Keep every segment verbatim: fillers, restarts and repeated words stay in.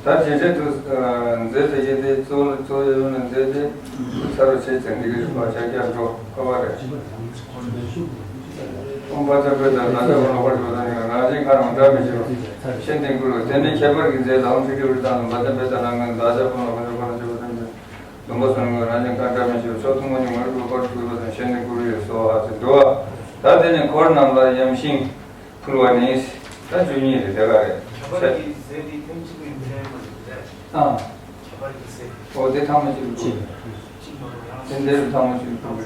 ད་ཇི་འདྲ་དུ་མཛད་ཟེར་གྱི་དེ་གཙོ་བོ་གཙོ་བོ་ཡོད་ན་མཛད་དེ་ཚར་རུ་བྱེད་ཅིང་འདི་གི་རིག་པ་ཕྱག་རྒྱ་འགྲོ་དཀའ་བ་རེད། ཨོཾ་བཛྲ་བྷེ་ཏ་བཛྲ་ཀུན་ལ་ཧོར་ཏུ་ད་ནི་རང་བཞིན་ཁ་རང་འདྲ་མི་ཤེས་པ་ཤེས་ཏེ་ཀུན་ལ་དེ་ནི་ཁྱད་པར་གྱི་མཛད་ལ་ཨོཾ་ཧྲཱིཿ་ཀྲི་ཧྲཱིཿ་དང་བཛྲ་བྷེ་ཏ་ལ་ངན་བཛྲ་ཀུན་ལ་ཧོར་ཏུ་ཀུན་ལ་ཆེ་བ་ཐམས་ཅད་སྡོམ་པ་སོང་ངོ་རང་བཞིན་ཁ་འདྲ་མི་ཤེས་པ་ཕྱོགས་ཐུན་མོང་གི་མ་རིག་པ་ཀོར་ཐུབ་པ་དང་ཤེས་ཏེ་ཀུན་ལ་སོ་ཧ་ཟེར་འདུག་ད་དེ་ནི་འཁོར་རྣམས་ལ་ཡམ་ཤིང་ཕུལ་བ་ནི། ད་བཅུ་གཉིས་རེད་དེ་ག་རེད། ཁྱད་པར་གྱི་རྫས་དེ་ཐེངས་གཅིག་ཡིན་དེ་མ་རེད་དེ། ཨ། ཁྱད་པར་གྱི་རྫས། ཨོ་དེ་ཐེངས་མ་གཅིག་ལ་ཕུལ། གཅིག་མ་རེད་ཡང་དེ་འདྲའི་ཐེངས་མ་གཅིག་ལ་ཕུལ།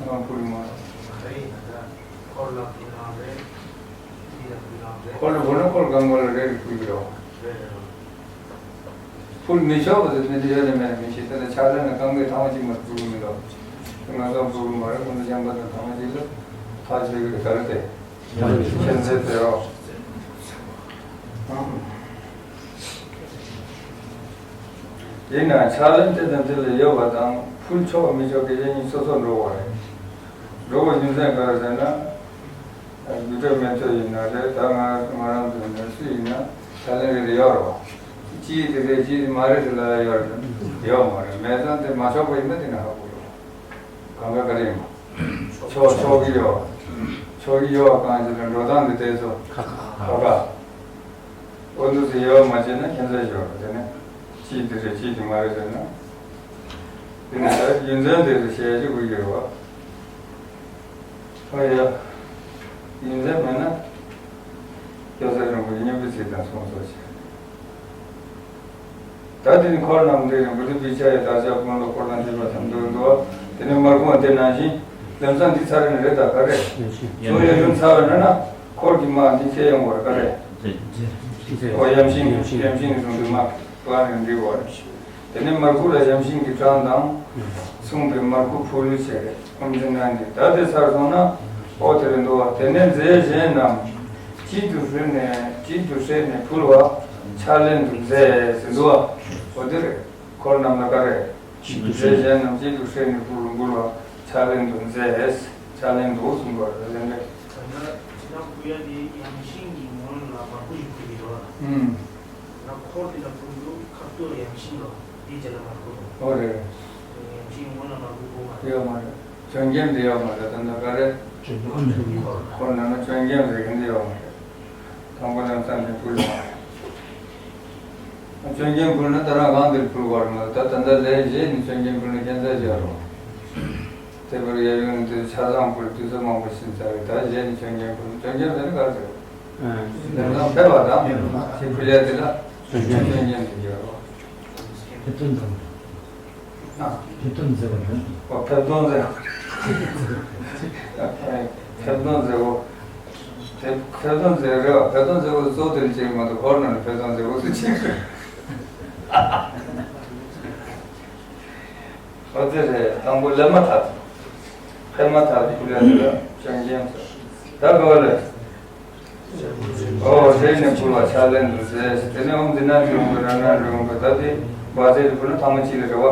ཨ་ཕུལ་མ་རེད། ག་རེ་ཡིན་ན་ད་འཁོར་ལ་ཕུལ་ན་རེད། འདི་ལ་ཕུལ་ན་རེད། འཁོར་ལ་ཕུལ་ན་འཁོར་སྒང་ག་ལ་རེད་ཕུལ་གྱི་རེད། རེད་རེད། ཕུལ་མི་ཆོག་པ་དེ་འདི་ཡོད་ནས་མེད་ནས་མི་ཤེས། དེ་ལ་ཕྱག་ལེན་ལ་རྐང་པའི་ཐེངས་མ་གཅིག་མ་ཕུལ་མི་འདུག་ང་ཚོ་ཕུལ་མ་རེད། ཁོང་ཚོ་གཞན་པ་དང་ཐེངས་མ་གཅིག་ལ་ཐག་ཆོད་ཀྱི་རེད། ག་རེ་དེ། ཁྱེད་ཚོས་དེ་རོགས། ཡིན་ནའང་ཕྱག་ལེན་དེ་དང་དེ་ལ་ཡོད་པ་དང་ཕུལ་ཆོག་མི་ཆོག་གི་གཞན་གཉིས་སོ་སོར་འགྲོ་བ་རེད། འགྲོ་བའི་རྒྱུ་མཚན་ག་རེ་ཟེར་ན། རྒྱུ་འབྲས་མེད་ཚོད་ཡིན་ན་རེད། ད་ང་ང་རང་ཚོ་ནས་སུ་ཡིན་ན་ཕྱག་ལེན་རེ་རེ་ཡོད་རེད་བ། གཅིག་དེ་རེད་གཅིག་དེ་མ་རེད་ཟེར་ལབ་ཡ་ཡོད་རེད། ཡོད་མ་རེད། མེད་ཙང་དེ་མ་ཆོག་པ་ཡིན་ན་དེ་ནས་ཧ་གོ་རེད་བ། གང་ག་ག་རེ་ཡིན་པ། ཆོག་ཆོག་གི་ཡོད། ཆོག་གི་ཡོད་པ་གང་ཞིག་ལ་འགྲོ་སྟངས་འདི་དེ་ཚོ་ཁ་ཁ་ཁ་ཁ། འོ་འདུག་སེ་ཡོད་མ་བྱས་ན་ཁྱད་མཚར་ཤོར་བ་དེ་ནས་གཅིག་དེ་རེད་གཅིག་དེ་མ་རེད་ཟེར་ན། དེ་ནས་ད་རྒྱུ་མཚན་དེ་ཚོ་ཞལ་གཅིག་པུ་ཡོད་བ། ཨོ་ཡ། རྒྱུ་མཚན་མེད་ན། སྐྱོ་ས་རིང་པོ་སྙན་པའི་ཚིག་དང་གསུངས་སོ་ཞེས། ད་དེ་ནི་འཁོར་རྣམས་དེ་རིང་པོ་དེ་བི་ཆ་ཡི་དར་ཆ་ཀུན་ལ་འཁོར་དང་བཅས་པ་ཐམས་ཅད་འདུ་བ། དེ་ནི་མར་ཁུང་དེ་ནང་བཞིན་ལམ་སང་འདི་ཚར་ནི་རེད་ད་ག་རེ། ཡམ་ཤིང་། ཚོ་ཡོད་ཡོད་ཚར་བ་ན་ན་འཁོར་གྱི་དམག་འདི་ཚེ་ཡོང་བར་ག་རེ། ཨོ་ཡམ་ཤིང་ཡམ་ཤིང་ནི་གསུང་དུ་མ་བ་ནི་འདི་བར། དེ་ནས་མར་ཁུ་ལ་ཡམ་ཤིང་གི་བྲང་དང་། མཚུངས་པའི་མར་ཁུ་ཕུལ་ལུས་བྱས་རེད། ཨོམ་ཚེ་ན་འདི་ད་དེ་ཚར་སོང་ན། ཨོ་དེ་རེད་འདུག་བ། དེ་ནས་རྫས་གཞན་རྣམས། གཅིག་ཏུ་བསྲེས་ནས་གཅིག་ཏུ་བསྲེས་ནས་ཕུལ་བ། ཕྱག་ལེན་དུ་མཛད་ཟེར་འདུག་བ། ཨོ་དེ་རེད། འཁོར་རྣམས་ལ་ག་རེ། རྫས་གཞན་རྣམས་གཅིག་ཏུ་བསྲེས་ནས་ཕུལ་བ་འབུལ་བ་ཕྱག་ལེན་དུ་མཛད། ཕྱག་ལེན་དུ་གསུངས་པ་རེད་དེ་འདྲ། ད་ན་ཅི་ན་ཕུལ་ཡ་དེ་ཡམ་ཤིང་གི་ངོས་ལ་མར་ཁུ་ཞིག་ཕུལ་གྱི་ཡོད་ལ། ཨུམ། ན་འཁོར་དེ་ལ་ཕུལ་དུས་ཁ་ཐུག་ཡམ་ཤིང་ལ་དེའི་རྗེས་ལ་མར་ཁུ་ལ། ཨོ་རེད། ཡམ་ཤིང་ངོས་ལ་མར་ཁུ་ཕུལ་མ་རེད། ཡོད་མ་རེད། བྱོན་སྐྱེམས་དེ་ཡོད་མ་རེད། ད་ལྟ་ག་རེ། འཁོར་ནང་ན་བྱོན་སྐྱེམས་རེད་གི་འདི་ཡོད་མ་རེད། དང་པོ་ལམ་སང་ནས་ཕུལ་མ་རེད། བྱོན་སྐྱེམས་ཕུལ་ན་ད་རང་གང་དེར་ཕུལ་བར་མ་ད་ད་ལྟ་ལས་བཞེས་ནས་བྱོན་སྐྱེམས་ཕུལ་ན་ཁྱད་མཚར་ཆེ་རོ། དེ་བར་ཡ་ཡོན་དུ་ཆ་ཚང་ཕུལ་དུས་ཚོད་མང་པོ་ཕྱིན་ཚར་རེད། ད་བཞེས་ནས་བྱོན་སྐྱེམས་ཕུལ་བྱོན་སྐྱེམས་ཟེར་ན་ག་རེ་ཟེར། ལམ་སང་ཕེབས་པ་དང་ཞེས་ཕུལ་ཡ་དེ་ལ་བྱོན་སྐྱེམས་དེ་བརྗོད་རོ། ཕེབས་དོན་དང་། ཨ། ཕེབས་དོན་མཛད་པ་ནི། ཨོ་ཕེབས་དོན་མཛད། ཕེབས་དོན་མཛད་པོ། དེ་ཕེབས་དོན་མཛད་རེད་བ། ཕེབས་དོན་མཛད་པོ་གཙོ་དེ་ལ་ཅིག་མ་གཏོགས་འཁོར་ནང་ནས་ཕེབས་དོན་མཛད་པོ་སུ་ཅིག་རེད། ཨོ་དེ་རེད། དང་པོ་སླེབས་མ་ཐག་ཕེབས་མ་ཐག་ཏུ་ཕུལ་ཡ་དེ་ལ་བྱོན་སྐྱེམས་ཟེར། ད་ག་བ་ལས། ཨོ་རེ་ནས་ཕུལ་བ་ཕྱག་ལེན་དུ་མཛད། དེ་ནས་ཨོམ་དེ་ན་འབྲི་འོང་གི་ར་ན་འབྲི་འོང་གི་ད་དེ་བ་ཚེ་རི་ཕུལ་ན་ཐང་མ་གཅིག་ལ་རེ་བ།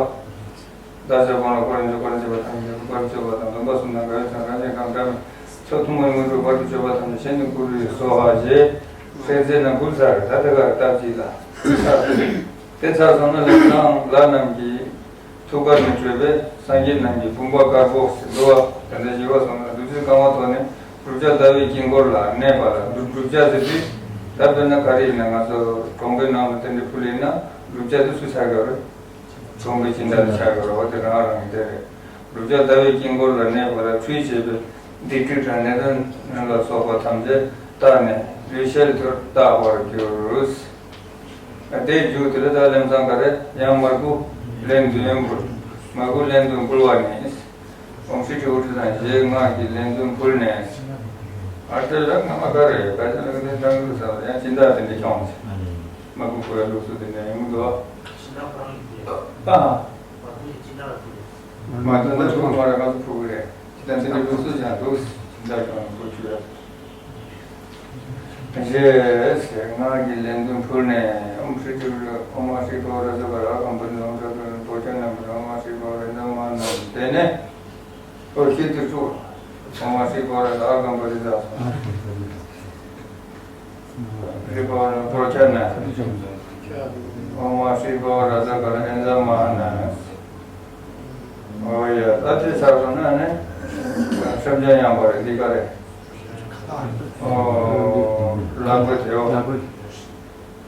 བདག་ཅག་གོང་ལ་འཁོར་ཡོངས་སུ་འཁོར་བཅས་པ་ཐམས་ཅད་འཁོར་བཅས་པ་དང་སྡོམ་པ་གསུམ་དང་འགལ་བའི་ཚེ་གང་ཞིག་གང་འདྲ་མེད་ཕྱོགས་ཐུན་མོང་མངོན་གྱུར་བར་དུ་གཅོད་པ་ཐམས་ཅད་ཤིན་ཏུ་བསྐུལ་བའི་སོ་ཧ་ཞེས་སྲེག་རྫས་རྣམས་འབུལ་ཚར་རེད། ད་དེ་གར་སྟབས་གཅིག་ལ་ཚར་དེ་ཚར་སོང་ན་ལམ་སང་ལྷ་རྣམས་ཀྱི་ཐུགས་ཀར་ནས་སྤྲོས་པས་སངས་རྒྱས་རྣམས་ཀྱི་བུམ་པ་དཀར་པོ་ཟེར་འདུག་བ། དེ་འདྲ་ཞིག་བ་སོང་ན་བདུད་རྩིའི་རྐང་པ་ཐོགས་ནས་བསྒྲུབ་བྱ་ཟླ་བའི་དཀྱིལ་འཁོར་ལ་གནས་པ་ལ་བསྒྲུབ་བསྒྲུབ་བྱ་ཟེར་དུས་ད་དཔེར་ན་ག་རེ་ཡིན་ན་ང་ཚོ་གྲོང་པའི་ནང་ལ་དེ་འདྲ་ཕུལ་ཡིན་ན་བསྒྲུབ་བྱ་དེ་སུ་ཆགས་ཡོད་རེད། གྲོང་པའི་སྦྱིན་བདག་དེ་ཆགས་ཡོད་རེད་བ། དེ་རང་རང་གི་དེ་རེད། བསྒྲུབ་བྱ་ཟླ་བའི་དཀྱིལ་འཁོར་ལ་གནས་པ་ལ་ཁྲུས་བྱས་པའི་སྡིག་སྒྲིབ་དང་ནད་གདོན་ལ་སོགས་པ་ཐམས་ཅད་དག་ནས་ལུས་ཤེལ་དུ་དག་པར་འགྱུར། དེའི་མཇུག་དེ་ལ་ད་ལམ་སང་ག་རེ་ཡང་མར་ཁུ་ལན་བདུན་འབུལ། མར་ཁུ་ལན་བདུན་འབུལ་བ་ནི། ཨོཾ་ཧྲཱིཿ་ཀྲི་ཧཱུྃ་ཀྲི་དང་ཞེས་སྔགས་ཀྱི་ལན་བདུན་ཕུལ་ནས། ཨ་ཏི་ལ་སྔ་མ་ག་རེ་ག་ཅི་ལ་ག་དེ་འདྲ་འདུག་ཟེར་ཡང་སྦྱིན་བདག་དེ་འདྲ་ཁྱོངས་ཟེར། མ་ཀུ་ཀུ་ཡ་ལུགས་སུ་དེ་འདྲ་ཡོང་གི་འདུག་ཨ། མ་ཀུ་ཀུ་ཀུ་མ་རེད་ང་ཚོ་ཕུལ་གི་རེད། ཅི་ལྟར་དེ་འདྲ་ལུགས་སུ་ཀྱང་འདུག་སྦྱིན་བདག་ཁྱོངས་ནས་ཕུལ་རྒྱུ་ཡ། རེད་ཟེར་སྔགས་ཀྱི་ལན་བདུན་ཕུལ་ནས་ཨོཾ་ཧྲཱིཿ་ཀྲི་ཀྲི་ཨོཾ་ཨཱཿཧྲཱིཿ་ཕཊ་ཝ་ར་ཛ་ག་ར་གམ་བུ་ནི་ཨོཾ་ཤ་ཀྲི་ནི་པོ་ཅ་ནམ་ཨོཾ་ཨཱཿཧྲཱིཿ་ཕཊ་ཝ་ར་ཛ་མ་ནམ་དེ་ནས་ཨོ་ཤི་ཏི་ཀྲུ་ཨོཾ་ཨཱཿཧྲཱིཿ་ཕཊ་ཝ་ར་ཛ་གམ་བུ་རི་ཛ་ཧྲཱིཿ་ཕཊ་ཝ་ར་པོ་ཅ་ན། ཨོཾ་ཨཱཿཧྲཱིཿབྷ་རཱ་ཛ་ག་ལ་ཨེ་ཛ་མ་ཧཱ་ན། ཨོ་ཡ། ད་དེ་ཚར་སོང་ན་ནི་སེམས་ཅན་ཡང་བ་རེད། འདི་ག་རེད། ཨོ། ལག་པའི་དེའོ།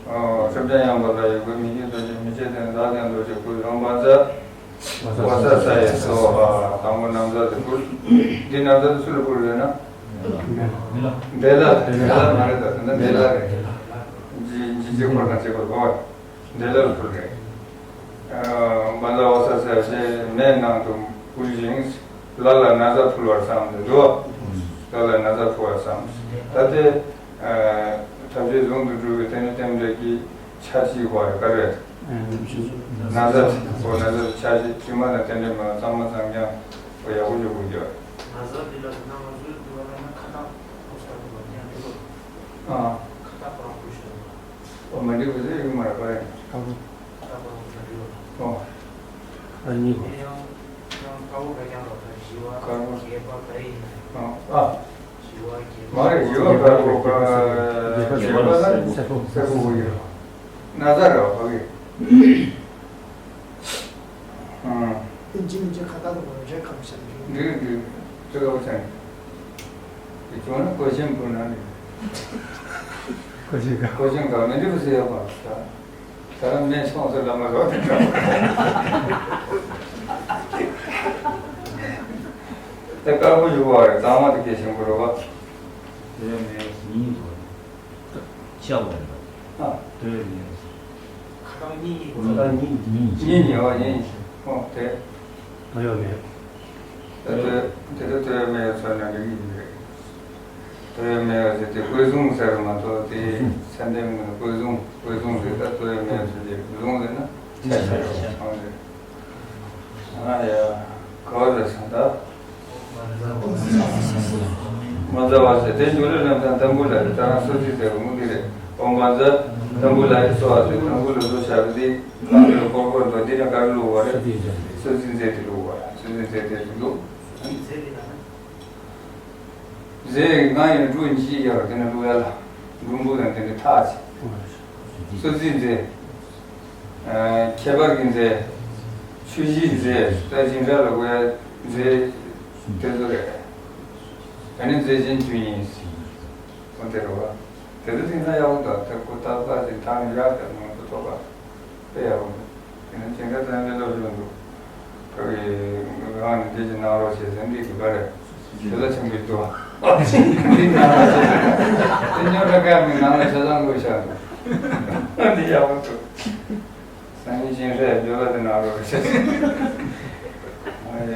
ཨོ། སེམས་ཅན་ཡང་བ་ལ་ཡི་གུ་མི་སྐྱེ་འདུ་བྱེད་མི་སྐྱེ་དེ་ནི་བདག་ཀྱང་འདུ་བྱེད་ཀུན་ཨོཾ་བཛྲ། ཝ་ས་ས་ཡ་སྭཱ་ཧཱ། དང་པོ་ན་བཟའ་དེ་ཕུལ། འདི་ན་བཟའ་དེ་སུ་ལ་ཕུལ་རེད་ན། འདྲེ་ལ། འདྲེ་ལ་མ་རེད་ད། དེ་འདྲ་འདྲེ་ལ་རེད། ཇི་ཇི་ཇི་འཁོར་དང་བཅས་པ་གོ། འདྲེ་ལ་ལ་ཕུལ་རེད། ཨ། བཛྲ་ཝ་ས་ས་ཡ་ཞེས་མེ་ནང་དུ་ཕུལ་ཞིང་། ལ་ལ་ན་བཟའ་ཕུལ་བར་བསམ་དུ་འདུག་ལ་ལ་ན་བཟའ་ཕུལ་བར་བསམ། ད་དེ། ཨ། ཐབས་ཤེས་ཟུང་དུ་འགྲུབ་པའི་དེ་ནི་རྟེན་འབྲེལ་གྱི་ཆ་ཤས་ཀྱི་བར་ག་རེ། ན་བཟའ་ཕུལ། ན་བཟའ་ཆ་ཤས་དྲི་མ་དང་རྟེན་འབྲེལ་མེད་པ་གཙང་མ་གཙང་རྐྱང་པོ་ཡག་པོ་ཞིག་དགོས་ཀྱི་ཡོད། ན་བཟའ་འདི་ལ་ན་བཟའ་འདི་ལ་ན་ཁ་བཏགས་ཕོག་ས་རུ་བ་ཉན་འགྲོ། ཨ། ཁ་བཏགས་པར་ཕུལ་ཤོག་ཨོ། མ་འགྲིག་པ་ཟེར་ཡོད་མ་རེད་པ་རེད། ཁ་བོ། ཁ་བོ་མ་འགྲིག་པ། ཨོ། ཨ་གཉིས་པ། དེ་ཡང་ཡང་དཀར་པོ་འདྲ་རྐྱང་རོ། ད་བཞི་པ། དཀར་པོ། བརྒྱད་པ་ག་རེ་ཡིན་ན། ཨོ། ཨ། བཞི་པ་བརྒྱད་པ། མ་རེད། བཞི་པ་དཀར་པོ། བརྒྱད་པ་ལ་སེར་པོ་ཡོད། ན་བཟའ་རེད་པ་གི། ཨང་། དེ་འཇིགས་མི་འཇིགས་ཁ་བཏགས་དང་བར་ཆད་ཁ་བོ་བྱ་འགྲིག་འགྲིག་འགྲིག་དེ་ཁ་བོ་བྱ་འགྲིག་དེ་བྱུང་ན་གོས་ཆེན་ཕུལ་ན་འགྲིག་གོས་ཆེན་ག་གོས་ཆེན་ག་མི་འགྲིག་པ་ཟེར་ཡོད་པ་ད། ད་རང་ནས་ཆང་སོ་ལ་མ་རོ་དེ་འདྲ། དེ་དཀར་པོ་ཞུ་བ་རེད། གཙང་མ་དེ་སྐད་ཆེན་པོ་རེད་པ། དེ་ནས་ཉིན་གོ་ཆག་པ་རེད། ཨ། དེ་ནས་ཁ་བཏགས་གཉིས་གཉིས། ཁ་བཏགས་གཉིས་གཉིས། གཉིས་གཉིས། ཨོ། གཉིས་གཉིས། ཨོ། དེ། ཨ་ཡོད་མེད། དེ་དེ་དེ་དེ་དོན་མེད་ཚོད་ན་འགྲིག་གི་རེད། དོན་མེད་ཟེར་དེ་སྐུ་གཟུགས་ཟེར་མ་གཏོགས་དེ་ཚད་ལྡན་མིན། སྐུ་གཟུགས། སྐུ་གཟུགས་ཟེར། ད་དོན་མེད་ཟེར་དེ་སྐུ་གཟུགས་ཟེར་ན་ཚད་ལྡན་རེད། ཨ་ཡ། ག་བ་ཟེར་སོང་ད། མ་ཛ་བ་ཟེར་དེ་འཇུག་ལས་རྣམ་ཐར་ཏམ་བུ་ལ་རེད། ད་རང་སོ་ཙི་ཟེར་གོ་མུ་དེ་རེད། ཨོཾ་བཛྲ་ཏམ་བུ་ལ་ཡི་སྭཱ་ཧཱ་ཟེར། ཏམ་བུ་ལ་བཟོ་བྱ་གི་དེ། ཨ་ནི་ཀོར་ཀོར་དོ་འདི་ན་ག་རེ་བླུགས་པ་རེད། སོ་ཙི་རྫས་དེ་བླུགས་པ་རེད། སོ་ཙི་རྫས་དེ་བླུགས། རྫས་ལྔ་ཡིན་ན་འབྲུ་གཅིག་ཡར་དེ་ན་བླུགས་ཡ་ལ། འབྲུ་འབུ་དང་དེ་འདྲ་ཐག་ཆད། སོ་ཙི་རྫས། ཨ། ཁྱད་པར་གྱི་རྫས། ཆུ་བཞིའི་རྫས། ད་ཅིང་སྒྲ་ལ་གོ་ཡ་རྫས་དེ་ཚོ་རེད། ཨ་ནི་རྫས་ཆེན་བཅུ་གཉིས། འོ་དེ་རེད་པ། དེ་ཚོ་དེང་སང་ཡག་པོ་འདུག་དེ་ཁོ་ཏག་ཏག་ཅིག་ཐང་ཡག་དེ་མང་པོ་ཐོབ་པ་དཔེ་ཡག་པོ་འདུག་དེ་ནས་ཅིང་སྒྲ་དང་དེ་ལོ་བྱུང་འདུག་ཁོ་གི་རང་ནས་དེ་ཅིག་གནང་རོགས་བྱེད་ཟེར། འདི་དེ་ག་རེད། དེ་ལ་ཆེན་པོ་འདུག་འདི་གནང་རོགས་བྱེད་ཟེར། དེ་ཉོ་ར་ཀ་མི་ནང་ལ་ཆ་ཚང་དགོས་ཤག་འདི་ཡག་པོ་འདུག་སང་ཉིན་ཅིང་སྒྲ་ཡ་ཇོ་ལ་དེ་གནང་རོགས་བྱེད། ཨ་ཡ།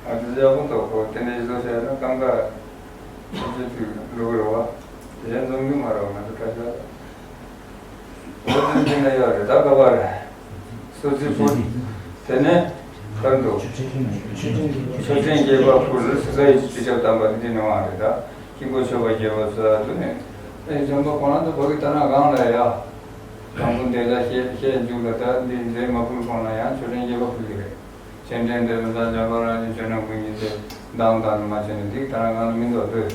ཨ་དེ་ཡག་པོ་འདུག་ཁོ་དེ་འདྲ་ཞིག་བཟོ་བྱས་ན་གང་ག་ཁྱོད་ཚོས་དུས་ལུག་རེད་པ། དེ་འཛོམས་རྒྱུ་མ་རེད་པ། ང་ཚོ་ཁ་ཤས་ལ། འོ་དེ་འདི་ན་ཡོད་རེད། ད་ག་པར་སོ་ཙི་ཕུལ། དེ་ནས་གར་འདུག་མཆོད་སྤྲིན་བརྒྱད་པ་ཕུལ། ལ་ཡི་དུས་རྒྱབ་དམ་པ་འདི་ནི་མ་རེད། ད་དཀྱིལ་འཁོར་མཆོད་པ་བརྒྱད་པ་ཚོ་དུ་ནས། ཨེ་བྱམས་པ་ཁོང་རང་ཚོ་བོད་ཀྱི་ད་ན་གང་ལ་ཡ། དང་པོ་འདི་ལ་བཤད་བཤད་འཇུག་ལ། ད་འདི་འདི་མ་ཕུལ་གོང་ལ་ཡང་མཆོད་སྤྲིན་བརྒྱད་པ་ཕུལ་གྱི་རེད། སྤྱན་འདྲེན་འདྲེན་ལ་འཇམ་དཔལ་རང་བཞིན་ཆོས་རྣམས་ཀུན་གྱི་རྗེ། མདང་དང་ནི་མ་བྱས་ནས་འདི་ད་ང་ལ་མི་འདུག་ལྟོས།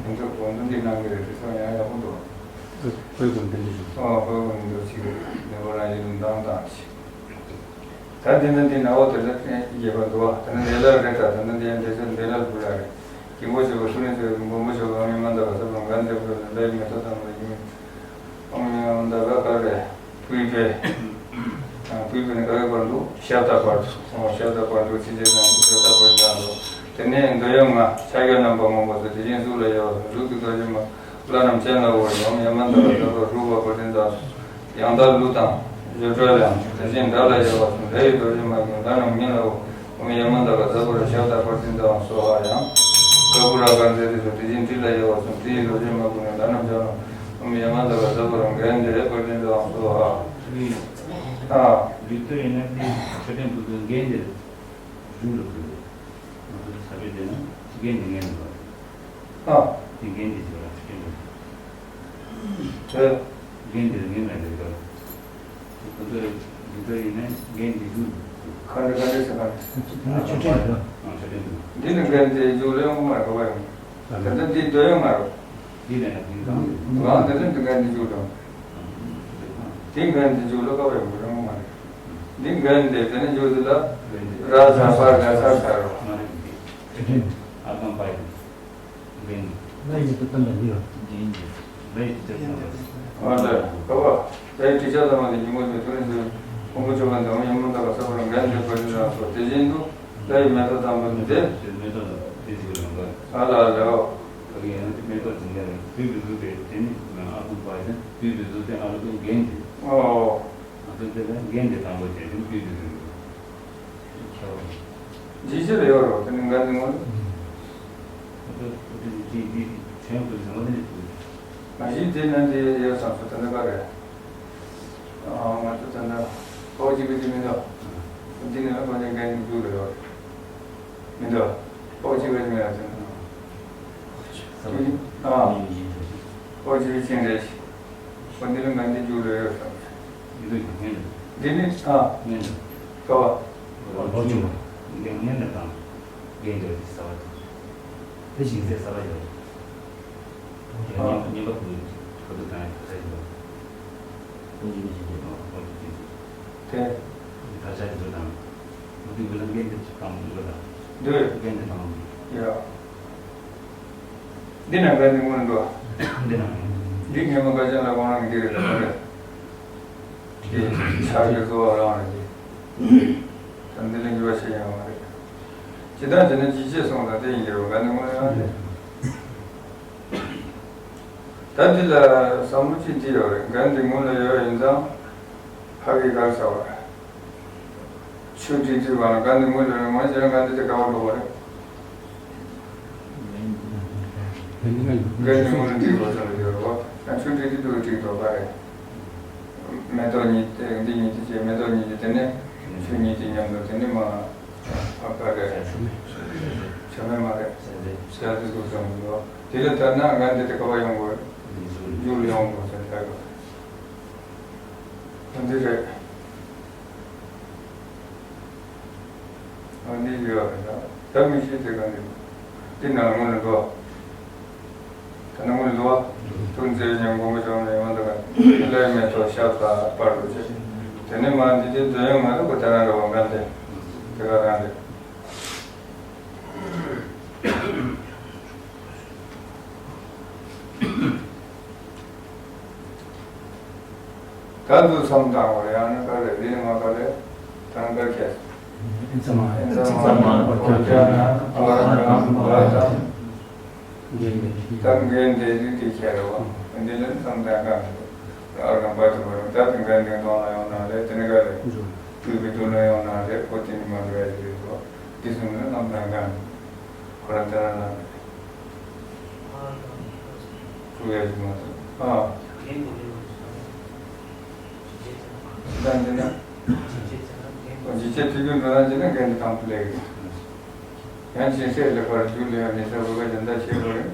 མི་འདུག་གོང་དུ་འདི་གནང་གི་རེད། དེ་ཚོ་ཡང་ཡག་པོ་འདུག་ཧོས་ཀུན་ཏན་ཏིག་ཞུ། ཨོ་ཧོས་ཀུན་འདུག་ཅིག་རེད། འདི་པོ་རང་བཞིན་མདང་དང་ཞིག་ད་འདི་ན་འདི་ན་འོ་དེ་ལ་རྒྱས་པ་འདུག་བ། དེ་ན་འདི་ལ་རེད། ད་དེ་ན་འདི་ཡང་འདི་ཚོ་འདི་ལ་བུ་ལ་རེད། དཀྱིལ་འཁོར་མཆོད་པ་ཕུལ་ནས་ཚོས་མགོན་པོ་མཆོག་གམ་ཡེ་མ་འདའ་བ་ས་བོན་གང་འདེབས་དགོས་ན་ལས་མེ་ཏོག་དང་མ་ཡིན། ཨོཾ་ཡེ་མ་འདའ་བ་ག་རེ། བུས་པས། བུས་པས་ནི་ག་རེ་བར་འདུག་ཞབས་དང་བར་དུ། ཨོ་ཞབས་དང་བར་དུ་ཚིགས་བཅད་དང་ཞབས་དང་བར་དུ་འདྲ་འདུག་དེ་ནས་འདོད་ཡོན་ལྔ། ཕྱག་གཡས་བསྣམས་པ་མངོན་པར་མཛོད། དེ་བཞིན་གཟུགས་ལ་དབྱེ་བ་གསུམ། གཟུགས་ཀྱི་རྡོ་རྗེ་མ་ལྷ་རྣམས་སྤྱན་ལ་འོ་ཞིང་། ཨོཾ་ཡེ་མ་འདའ་བ་ས་བོན་རུ་བ་བར་དུ་འདྲ་འདུག་ཡང་དག་ལུས་དང་སྦྱོར་བྲལ་ཡང་། དེ་བཞིན་སྒྲ་ལ་དབྱེ་བ་གསུམ། སྒྲ་ཡི་རྡོ་རྗེ་མ་ལྷ་རྣམས་སྙན་ལ་འོ། ཨོཾ་ཡེ་མ་འདའ་བ་ས་བོན་ཞབས་དང་བར་དུ་འདྲ་སོ་ཧ་ཡང་། ག་པུ་ར་ག་ཛེ་དེ་ཚོ་དེ་བཞིན་དྲི་ལ་དབྱེ་བ་གསུམ། དྲི་ཡི་རྡོ་རྗེ་མ་ལྷ་རྣམས་སྦྱོར་བྲལ། ཨོཾ་ཡེ་མ་འདའ་བ་ས་བོན་གང་འདེབས་བར་དུ་འདྲ་སོ་ཧ། ཨ། ལུས་རྡོ་ཡིན་ན་དེ་མཆོད་རྟེན་དུ་འདུག་འགན་འདིར་བཞུགས་ལ་དགོས། ང་ཚོ་ས་བོན་དེ་ན་འགན་འདི་ངན་འདུག་ཨ། དེ་འགན་འདི་ཞིག་ལ་མཆོད་རྟེན་དུ། དེ། འགན་འདི་ངན་ལ་རེད་དོ། ཁོ་ཚོས་འདི་ཚོ་ཡིན་ན་འགན་འདི་ཞུ། ག་འདྲ་ག་འདྲ་ཟེར་ག་འདྲ། ཆོས་ཁྲིམས་རེད། ཨང་ཆོས་ཁྲིམས་རེད། འདི་ནི་འགན་འདི་འཇུག་ལེ་ཡོང་མ་རེད་ག་བ་ཡོང་། ད་ལྟ་འདི་འདོད་ཡོང་མ་རེད། འདི་ནས་འདི་གང་། ང་འདི་ཚོ་འདི་འགན་འདི་འཇུག་དང་། དེ་འགན་དེ་མཇུག་ལ་བཀག་པའི་མི་རུང་མ་རེད། འདི་འགན་དེ་དེ་ནས་མཇུག་དེ་ལ་ར་ས་པར་ག་ས་ས་རོ། མ་རེད། ཨ་ཀམ་པའི་འགན། ལ་ཡི་དུ་ཏན་ཏན་འདི་ཡོད། འདི་ཡིན་གྱི། ལ་ཡི་དུ་ཏན་ཏན་ཡོད། ཨ་ལ་ཀ་བ། ལ་ཡི་དྲི་བྱ་ལ་མ་དེ་ཉིན་མོ་དེ་དུ་རིན་དུ་ཁོང་པོ་ཆོ་ག་འདི་མོ་ཡིན་མོ་ད་ག་ས་པར་འགན་དེ་པར་དུ་ར་སོ་དེ་བཞིན་དུ་ལ་ཡི་མེ་ཏོག་དམ་པ་འདི་དེ། མེ་ཏོག་དེ་ཟིག་རང་ག་ཨ་ལ་ཨ་ལ་ཨོ། ཕ་གི་ཡང་དེ་མེ་ཏོག་འཛིན་མཁན་རེད། དུས་དུས་སུ་དེ་དེ་ནི་ཨ་ཁུ་པ་ཡིན་དུས་དུས་སུ་དེ་ཨ་ལོ་ཀུན་འགན་དེ། ཨོ། ཨ་ཁུ་དེ་ལ་འགན་དེ་དང་པོ་བྱས་དེ་དུས་དུས་སུ་ཁྱེད་རང་། ཇི་ཕྱིར་ཡོད་རོགས་དེ་ནི་འགན་དེ་ངོ་། ཨ་ཁུ་དེ་དེ་དེ་དེ་ཆོས་དུ་ཟིན་པ་དེ་ནི་དུས། ང་ཞིག་དེ་ནི་དེ་ཡོད་བསམ་སོ་དེ་འདྲ་ག་རེད། ང་ཚོ་ད་ལྟ་ཕོགས་གཅིག་པའི་དེ་མི་འདུག་འདི་ནས་ལ་ཕོགས་ཀྱི་འགན་འདི་མཇུག་ལ་ཡོད་རེད། མི་འདུག་ཕོགས་གཅིག་པའི་དེ་མི་ར་ཟེར་ན། ཨ། ཕོགས་གཅིག་པའི་ཅན་རེད། ཕོགས་འདི་ལ་འགན་འདི་མཇུག་ལ་ཡོད་བསམ། འདི་ནི་ཨ། ཀ་བ། ཕོགས་གཅིག་པ། འགན་འདི་དང་འགན་འདི་ཟ་བ་དང་། དེ་བཞིན་ཟས་ཟ་བ་ཡོད། ཉན་པ་ཀུན་ཁོ་ཚོ་དང་ཡང་ཁ་ཡིན་པ། ཀུན་གྱི་ཀུན་གྱི་ཀུན་ཏོ་ཀུན་གྱི་ཀུན་གྱི། དེ། ད་ཆ་དེ་ཚོ་དང་། མུ་ཏིག་བུ་ལ་འགན་དེ་ཚོ་དང་མི་འགྲོ་ད། འདོད། འགན་དེ་དང་མི་འགྲོ། ཡ། འདི་ན་འགན་དེ་མངོན་འགྲོ། འདི་ན་འགན། འདི་ངས་མ་ཀ་ཅན་ལ་དབང་རང་གི་འདི་རེད་ད་རེད། དེ་ཆགས་ཀྱི་གཙོ་བོ་རང་རེད་དེ། ད་འདི་ལ་འགྱུར་བ་ཞིག་ཡང་མ་རེད། ཇི་ལྟར་བྱས་ན་ཇི་བྱེད་སོང་ད་དེ་ཡིན་གྱི་རེད་འགན་དེ་མངོན་ཡང་རེད། ད་འདི་ལ་བསམ་བློ་ཅིག་འདི་ཡོད་རེད། འགན་འདི་སྔོན་ལ་ཡོད་ཡིན་ཙང་ཕ་གི་གར་ཟ་བ་རེད། ཆུ་འདི་འདི་བ་ན་འགན་འདི་སྔོན་ལ་ཡོད་མ་བྱས་ན་འགན་འདི་དེ་ག་བ་འགྲོ་བ་རེད། འགན་འདི་སྔོན་ལ་འདི་བ་ཟ་ལ་ཡོད་རེད་བ། ཡང་ཆུ་འདི་འདི་འདུག་འགྲིག་འགྲོ་ག་རེད། མེ་ཏོག་གཉིས་དེ་འདི་གཉིས་དེ་བྱས་མེ་ཏོག་གཉིས་དེ་དེ་ནས་ཆུ་གཉིས་དེ་མཉམ་དུ་དེ་ནས་མ། ཨ་ཕ་རེད། བྱ་མེད་མ་རེད། བྱ་དེ་ཚོ་བསམ་གྱི་འདུག་དེ་ལ་ལྟར་ན་ང་འདི་དེ་ག་པར་ཡོང་དགོས། མཇུག་ལ་ཡོང་དགོས་ཟེར་ལྟ་དགོས། འདི་རེད། ཨ་འདི་ཡོད་རེད་ད། ད་མི་ཤེས་དེ་ག་འདི། འདི་ནང་ལ་ངོ་ནས་འགྲོ། ད་ནང་ལ་འགྲོ། ཐུགས་རྗེ་ཆེ་མགོན་པོ་ཞང་ལས་མ་འདུག་ག་ལས་མེ་ཏོག་ཤ་ཚ་པར་དུ་བྱེད། དེ་ནས་མ་འདི་དེ་འདོད་ཡོད་མ་རེད་གོ་དེ་རང་རེད་བ་འགན་དེ། དེ་ག་རང་རེད། ད་དུ་བསམ་བཏང་བ་ཡང་ན་ག་རེ་རེད་ང་ག་རེ་ད་ང་ག་ཁྱེད། ཨིན་ཙམ་མ་ཨིན་ཙམ་མ་ཨོ་ཁྱེད་ན་ཨ་ལ་གང་ག་ད། ད་འགན་དེ་རིགས་དེ་ཁྱེད་རེད་བ། འདི་ལ་བསམ་བཏང་ག་ཨ་རང་པ་དུ་བ་རང་ད་དུ་འགན་འགན་གཏོང་ལ་ཡོང་ན་རེད་དེ་ནི་ག་རེ། དུས་ཀྱི་དུ་ལ་ཡོང་ན་རེད་ཁོ་དེ་ནི་མ་འགྲོ་ཡ་ཞིག་རེད་བ། དེ་སོང་ན་བསམ་བཏང་ག་ཁོ་རང་དེ་རང་ལ་རེད། ཐུག་ཡ་ཞིག་མ་ཐུག་ཨ། ད་འདི་ན། ཇི་ཆེ་ཐུག་རྒྱུ་འགྲོ་ན་ཇི་ན་འགན་དེ་དང་པོ་ལས་ཀྱི། ཡང་ཅིན་སྲས་ལེགས་པར་རྒྱུ་ལས་ཡང་མི་ཚེ་བོད་པ་སྦྱིན་བདག་བྱེད་དགོས་རེད།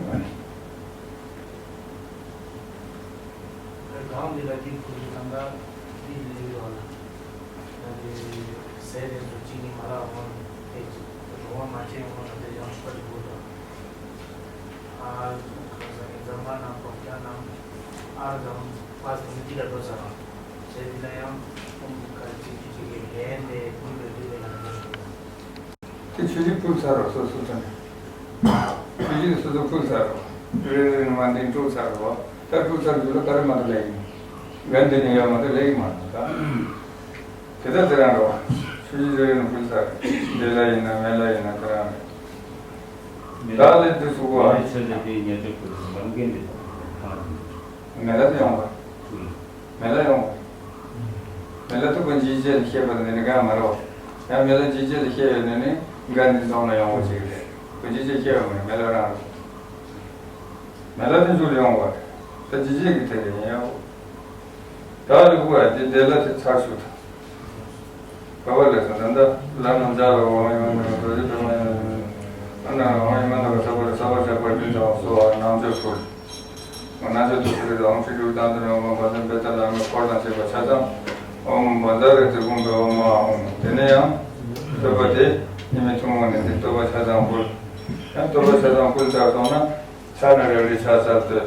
གང་འདི་ལ་དེའི་ཁུལ་གྱི་ཐང་ག་འདི་ལས་ཡོད་ལ། ད་དེ་ཟས་དེ་ཚོ་གཅིག་གཉིས་མ་རག་འོང་དེ་རོང་བ་མ་ཆེ་འོང་ན་དེ་ཡང་ཆོག་པ་ཅིག་དགོས་དང་། ཨ་ཁ་ས་ནི་འཛམ་བ་ནང་ཐོག་ཀྱང་ནང་ཨར་དང་པ་སྟོང་འདི་ལ་འགྲོ་ཚར་རང་ཟས་འདི་ལ་ཡང་ཁོང་གི་ཁ་ཅིག་ཅིག་ཅིག་གི་ལན་དེ་འདི་ལ་འདི་ལ་ཡང་འགྲོ་ཞིག་དང་། དེ་ཆུ་ཞིག་ཕུལ་ཚར་རོ་སོ་སོ་ཚོ་ནས། ཆུ་ཞིག་སོ་སོ་ཕུལ་ཚར་རོ། རེ་རེ་ནས་མ་འདི་དཀྲུག་ཚར་རོ། ད་དཀྲུག་ཚར་རྒྱུ་ལ་ག་རེ་མ་གཏོགས་ལས་ཡིན། འགན་འདི་ནས་ཡོད་མ་གཏོགས་ལས་ཡིན་མ་རེད་ད། དེ་ལྟར་དེ་རང་རོ། ཆུ་ཞིག་རེ་རེ་ནས་ཕུལ་ཚར། འདི་ལ་ཡིན་ན་མེ་ལ་ཡིན་ན་དེ་རང་རེད། ད་ལས་འདི་སུ་གོ་ཨ། མེ་ཆུ་ལས་འདི་ཉེར་སྤྱོད་ཕུལ་ཟིན་པ་འགན་འདི་ཐོག་ཐང་ལ་ཐོན། མེ་ལ་དུ་ཡོང་བ། མེ་ལ་ཡོང་བ། མེ་ལ་དུ་ཀུན་གྱི་རྗེས་ལ་ཤེས་པ་དང་འདི་ནི་གང་མ་རོ། ཡང་མེ་ལ་ཇི་རྗེས་ལ་ཤེས་ཡོད་ནི་ནི་འགའ་འདི་འཛོམས་ལ་ཡོང་བ་ཅིག་རེད། ཀུན་གྱི་རྗེས་ཤེས་པ་མ་རེད་མེ་ལ་རང་རེད། མེ་ལ་དུ་འཇུག་ལ་ཡོང་བ་རེད། ད་ཇི་རྗེས་ཀྱི་དེ་རེད་ཡིན་ཡང་། ད་རིག་པ་དེ་དེ་ལ་དེ་ཚར་ཞུ་དང་། ག་བ་ལས་སོ་ད་ལྟ་ལ་ནང་ཇ་ལ་འོང་ཡོང་ནས་རྡོ་རྗེ་སྒྲོལ་མ་ཡོང་ནས་ཨ་ན་འོང་ཡོང་ན་ག་ས་བར་ས་བར་ཇག་པར་སྤུན་ཆ་སོ་བ་ནང་ཇ་ཕུལ། ང་ནང་ཇ་དུ་ཕུལ་རེད་འོང་ཁྲི་དྲུག་དང་དུ་ནས་འོང་བ་ཟན་པེ་ཏ་ལ་ངའི་འཁོར་དང་བཅས་པ་ཆ་ཚང་འོང་བ་ཟ་རེད་དེ་ཀུན་པའི་འོ་མ་འོང་དེ་ནས་ཡང་བསྟོད་པ་དེ་ཉི་མའི་ཐུན་མོང་ནས་དེ་བསྟོད་པ་ཆ་ཚང་ཕུལ། ཡང་བསྟོད་པ་ཆ་ཚང་ཕུལ་ཚར་སོང་ན་ཕྱག་ན་རལ་གྲི་ཕྱག་འཚལ་བསྟོད།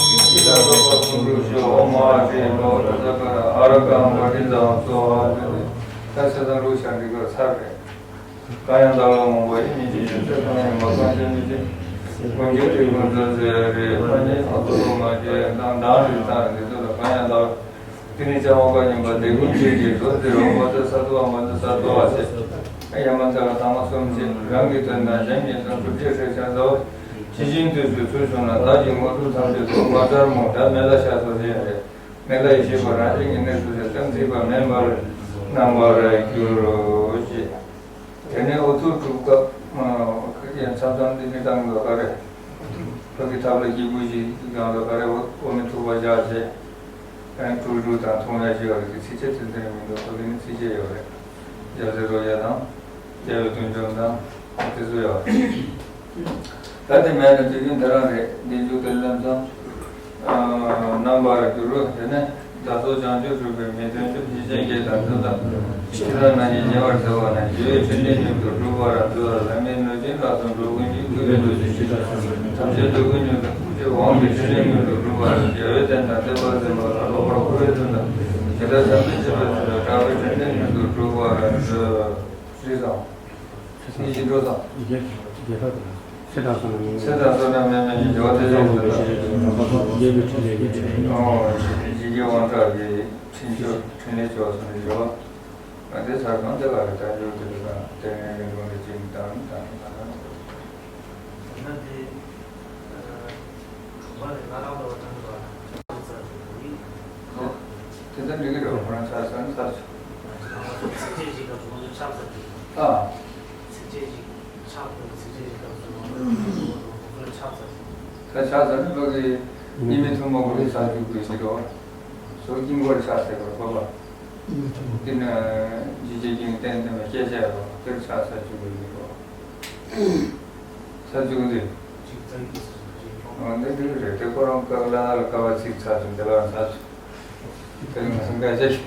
ཨ་ར་ག་མ་ཏི་ཛ་ཧོ་སྭཱ་ཧཱ་ཟེར་ཏེ་ད་ཆ་ཚང་ལུགས་ཤ་འདི་གར་ཚར་རེད། གང་ཡང་དག་ལ་མང་པོ་ཡིན་མིན་གྱི་ཚེ་གང་ཡང་མ་གང་བྱ་མི་བྱེད། ཀུན་གྱི་དྲིན་ཀུན་ཏུ་བརྩེ་བའི་རིགས་མ་ཉིད་ཨ་ཏོ་ལོ་མ་བྱེད་དང་མདང་རིགས་དང་འདི་ཚོ་ལ་གང་ཡང་དག་ནི་ལྕང་བ་བཀའ་ཉན་པ་དེ་ཀུན་ཆོས་ཀྱི་རོ་དེ་རོ་མ་ཏི་ས་ཏུ་བ་མ་ཏི་ས་ཏུ་བ་ཞེས། ཡ་མ་ཏི་ལ་ཐ་མ་གསུམ་བྱས། རང་གི་དོན་དང་གཞན་གྱི་དོན་ཐུགས་རྗེ་ཧྲེ་ཤ་ཟ་བ། ཇི་བཞིན་དུས་སུ་ཚུལ་བྱུང་ན། བདག་གི་དངོས་གྲུབ་ཐམས་ཅད་ཐོབ། མ་ཚར་མོ་ད་མེ་ལ་ཤ་སོ་ཞེས་རེད། མེ་ལ་ཡེ་ཤེས་པ་རང་བཞིན་གྱི་གནས་སུ་ཞེས་གཏན་ཚིགས་པ་མེད་པར་སྣང་བར་འགྱུར་རོ་ཞེས། དེ་ནས་འུ་ཐུག་སྒྲུབ་སྐབས་ཡང་མཚམས་མཚམས་འདི་མི་བཏང་དགོས་ག་རེ། བོད་ཀྱི་ཐབས་ལ་སྐྱེས་བུ་ཞིག་གང་ལ་ག་རེ་འོ་མི་ཐུག་པ་བཞག་བྱས། ཡང་དཀྲུག་དཀྲུག་དང་འཐུང་ཡ་ཞིག་ཡོད་རེད། དེ་ཚིགས་བཅད་ཚིག་འཛིན་མི་འདུག་བོད་ཀྱི་ནི་ཚིགས་བཅད་ཡོད་རེད། རྒྱལ་སྲས་རོལ་རྒྱལ་དང་། རྒྱལ་བའི་གདུང་འཇོམས་དང་། དེ་ཚོ་ཡོད་རེད། ད་དེ་མེད་ན་དུས་རྒྱུན་དེ་རང་རེད། འདི་མཇུག་ཏུ་ལམ་སང་། རྣམ་པར་འགྱུར་རོ། དེ་ནས་བདག་སོགས་བྱང་ཆུབ་སྒྲུབ་པའི་མི་མཐུན་ཕྱོགས། ཞི་ཞིང་དགེ་དང་མཐུན་དང་། ཕྱི་དང་ནང་གི་ཉེ་བར་འཚེ་བ་ན། ཞི་བའི་ཕྲིན་ལས་མྱུར་དུ་འགྲུབ་པར་མཛོད། ལྷ་མིའི་གནོད་སྦྱིན་ལ་སོགས་འགྲོ་ཀུན་གྱི། ཐུགས་རྗེ་བཟླས་ཏེ་ཕྱིར་ཐམས་ཅད་འདོད་དགུའི་མྱུར་དུ། ཐུགས་རྗེའི་དབང་གིས་ཕྲིན་ལས་མྱུར་དུ་འགྲུབ་པར་བྱ། རྒྱལ་བའི་བསྟན་དང་བསྟན་པ་འཛིན་པ་ལ། ལོག་པར་བསྐུལ་བའི་དོན་དང་། ཇི་ལྟར་བསམ་པའི་བྱིས་པ་ཚུ་ལ། དྲག་པོའི་ཕྲིན་ལས་མྱུར་དུ་འགྲུབ་པར་མཛོད། ཞེས་སོ། ཚེ་དང་བསོད་ནམས་མེད་མེད་ཀྱི་ཚེ་དང་བསོད་ནམས་མེད་མེད་ཀྱི་འགྱུར་བ་དེ་ཡོང་དུ་ལ། རྒྱལ་བའི་ཕྲིན་ལས་ཀྱི་ཕྲིན་ལས། ཨོ། ཡི་གེ་དབང་དྲག་གི་ཕྲིན་ཆོད་ཕྲིན་ལས་ཆོག་སོང་ནས་འགྱུར་བ། ཨ་དེ་ཚར་གང་དེ་ལ་རེ་ད་འགྱུར་དེ་རེ་གང་དེ་ནས་རེ་ལོ་རེ་གཅིག་དང་དང་དང་དང་། ན་དེ། གྲུབ་པ་ནི་ང་རང་ལ་བ་དང་བ། དེ་ལྟར་འགྲིག་གི་རེད། ཁོ་རང་ཆགས་ས་ནི་ཆགས་སོང་། ཚིགས་བཅད་གཅིག་སྐབས་སུ་ཁོང་ཚོ་ཆགས་ས་དེ། ཨ། ཚིགས་བཅད་གཅིག་ཆགས་པའི་ཚིགས་བཅད་གཅིག་སྐབས་སུ་ཁོང་ཚོ་ཆགས་ས་དེ། ད་ཆགས་ས་ནི་ཕ་གི་གཉིས་མེད་ཐུན་མོང་གི་ཆགས་རྒྱུ་དགོས་ཀྱི་རེད་བ། སོ་དཀྱིལ་འཁོར་ཆགས་ཟེར་བར་གོ་བ། གཉིས་མེད་ཐུན་མོང་། དེ་ནི་འཇིགས་བྱེད་ཀྱི་རྟེན་དེ་མ་སྐྱེ་བྱ་རོ་དེར་ཆགས་ས་རྒྱུ་དགོས་ཀྱི་རེད་བ། ས་བཅུ་འདི། འོ་འདི་འདི་རེད་དེ་ཁོ་རང་སྐབས་ལ་ལ་ཀ་བ་ཚིག་ཚར་སོང་དེ་ལ་ཚར་སོང་། དེ་ལ་ང་སེམས་ཁ་ཆེ་ཞིག་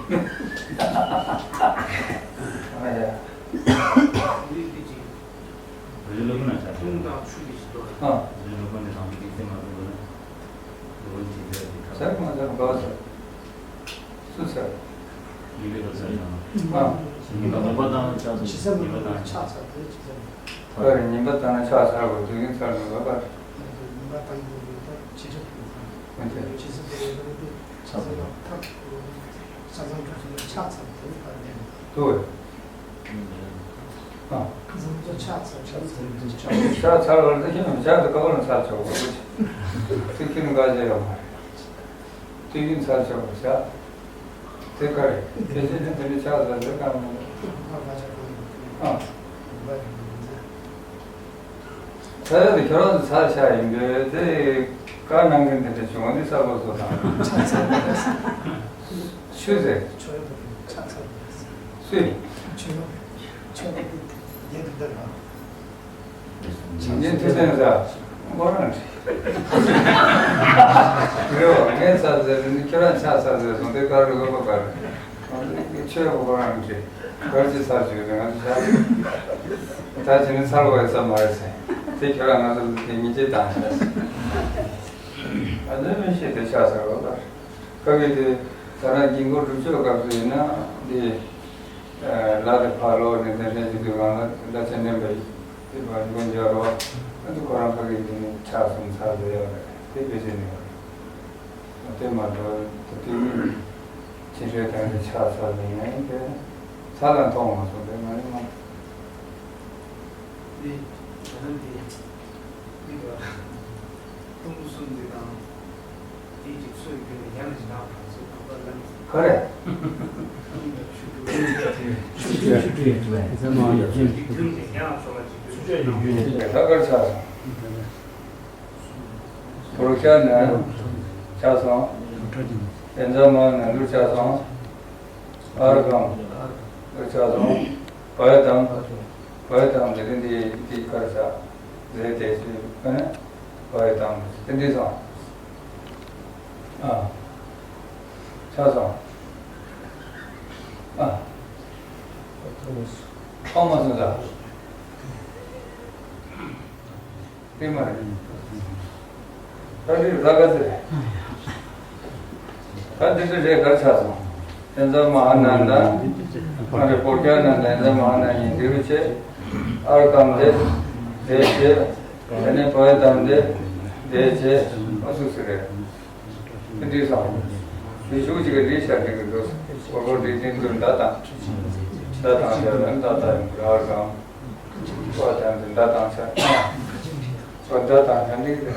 ཨ་ཡ། རི་ལོ་ཀུན་ན་ཆ་ཐུང་དང་ཆུ་གི་ཞིག་ཏོ། ཨ། རི་ལོ་ཀུན་ནས་དང་པོ་གི་ཚེ་མ་ཐུང་བ་ན། ལོ་ཀུན་གྱི་ཚེ་གི་ཁ། ཚར་མ་ཚར་ག་བ་ཚར། སུ་ཚར། ཉིན་པའི་སྐབས་ཚར་ཡང་། ཨ། ཉིན་པ་ཉིན་པ་དང་ཆ་ཚང་ཇི་སྲིད་ཉིན་པ་དང་ཆགས་ཚར་དེ་ཇི་སྲིད་ཉིན་པ་དང་ན་ཆགས་ཚར་བ་དུས་ཡུན་ཚར་མི་འོས་པར། ཉིན་པ་དང་ཡིན་པའི་ཐབས་ཇི་སྲིད་ཕུལ་ཚར། འོན་ཏེ། ཇི་སྲིད་དེ་ཡོད་པ་དེ་ཆགས་ཚར་ཐབས། ཆ་ཚང་གྲུབ་ཚུལ་ཆགས་ཚར་དེ་བར་ལེན། དུ། ཨ། ཁ་སང་ཚོ་ཆགས་ཚར་ཆགས་ཚར་ཆགས་ཚར་བར་དུ་ཤིང་ཆགས་དུ་ཀ་བ་ལ་ཚར་ཆོག་གོ། ཚིག་ཁྱོན་འགའ་ཞིག་ཡོད་མ་རེད། དུས་རྒྱུན་ཚར་ཆོག་པ་བྱ། དེ་ག་རེ། དེ་བཞིན་དུ་དེ་ནི་ཆགས་ཟེར་དེ་གང་མིན། ཨ། ཚར་ཡ་དེ་ཁྱོད་རང་ཚོ་ཚར་བྱ་ཡིན་པས་དེ་བཀའ་གནང་མཁན་དེ་འདྲ་བྱུང་བ་འདི་གསར་པ་བཟོ་དང་། ཆུ་ཟེར། སུས། ཆོས་ཡོད་པ་དེ་ཡིན་འདི་ལ། བྱང་ཆེན་ཐུབ་བསྟན་ཟེར། ཁོ་རང་རེད། རེད་བ། ངས་ཚར་ཟེར་ནི་ཁྱོད་རང་ཆགས་ཚར་ཟེར་སོང་དེ་ག་རེ་དགོས་པ་ག་རེ། ཆོས་པ་ཁོ་རང་རེད། གར་ཅི་ཚར་བྱུང་རེད་ང་ཚོ་ཆགས། ད་བྱས་ནི་ཚར་བ་ཡོད་ས་མ་རེད་ཟེར། དེ་ཁྱོད་རང་ང་ཚོ་དེ་མི་བྱེད་དང་ཟེར། ཨ་ནི་མི་ཤེས་དེ་ཆགས་ཚར་བ་ག་རེ། ཁ་གི་དེ་ད་ནང་དཀྱིལ་འཁོར་སྒྲུབ་མཆོད་སྐབས་སུ་ཡིན་ན་འདི། ལ་དེ་ཕར་ལོག་ནས་དེ་འདྲ་ཞིག་དུས་གང་ལ་ལ་ཆེན་འདྲེན་པ་ཡིན་པ་ཡིན་པ་འཇོག་རོགས། ཨ་ནི་ཁོ་རང་ཕ་གི་དེ་ནས་ཆགས་སོང་ཚར་ཟེར་ཡོད་རེད་དེ་དཔེ་ཆ་ནས་ཡོད་རེད། དེ་མ་གཏོགས་དེ་དུས་ནི་ཕྱི་འབྲེལ་དང་དེ་ཆགས་ཚར་ནས་ཡང་དེ་ཚར་ལ་མཐོང་མ་སོང་དེ་ང་ནི་མ། འདི་ད་ནི་འདི་འདི་ག་སྟོང་གསུམ་འདི་དང་། དེའི་གཅིག་སོ་ཡི་རྒྱུད་ནས་ཡང་ན་ཞིག་ནང་དང་སོ་ཐུབ་པ་ལ་ནི། ག་རེ། ཆུ་དྲུག་ཆུ་དྲུག་ཆུ་དྲུག་ཡོད་ཚད་མ་ཡོད་ཚད་ཀྱི་མཐུན་ནས་ཡང་ཕྱོགས་ལ་གཅིག་ཏུ་ཆུ་ཆོས་ཀྱི་རྒྱུད་ནས་ད་གར་ཆགས། བོར་ཤ་ན་ཆགས་སོང་། ཡན་ཚ་མ་ན་ལུར་ཆགས་སོང་། ཨར་གང་ལུར་ཆགས་སོང་། བ་ཡ་དམ་བ་ཡ་དམ་དེ་རིང་འདི་འདི་གར་ཆགས། རེད་དེ་ཚོས་ཨ་ནི་བ་ཡི་དང་དེ་འདྲས་སོང་། ཨ། ཆགས་སོང་། ཨ། ཨོ་མ་སོང་ད། དེ་མ་རེད། ད་འདི་ར་ག་ཚེ་རེད། ད་འདི་འདྲ་རེད་གར་ཆགས་སོང་། ཡན་ཚ་མ་ཧ་ན་ད། ཨ་རེ་བོར་ཤ་ན་ད་ཡན་ཚ་མ་ཧ་ན་ཡིན་དེ་རུ་ཆེ། ཨར་གམ་དེ། དེ་ཆེ། དེ་ནས་བ་ཡི་དམ་དེ། དེ་ཆེ། ཨ་སུ་སུ་རེད། དེ་འདྲས་སོང་། མི་ཞུགས་ཅིག་གི་ལས་བྱ་འགྲིག་གི་འདུག་འོ་ལོ་འདྲེ་ཅན་དུ་མདའ་དང་། མདའ་དང་ཞལ་ལ་མདའ་དང་ར་བ་གང་། ཚོ་དང་དུ་མདའ་དང་ཆ། ཚོ་མདའ་དང་ཆ་འགྲིག་གི།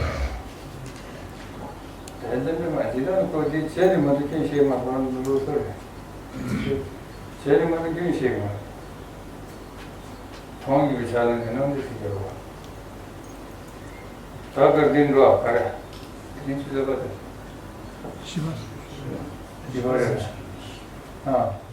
དེ་འདི་འདི་མ་ཇི་ལྟར་ཁོ་འདི་བྱས་ནས་མ་གཏོགས་ཁྱོད་ཤེས་མ་སོང་འདུག་ཟེར། བྱས་ནས་མ་གཏོགས་ཁྱོད་ཤེས་མ། མཐོང་རྒྱུ་བྱ་ལ་འདི་ནང་འདི་ཞིག་ཡོད་པ། ད་གར་འདི་འགྲོ་བ་ག་རེ། འདི་ཆུ་ཚོད་པ་དང་། བཞི་པ། བཞི་པ་རེད། ཨ།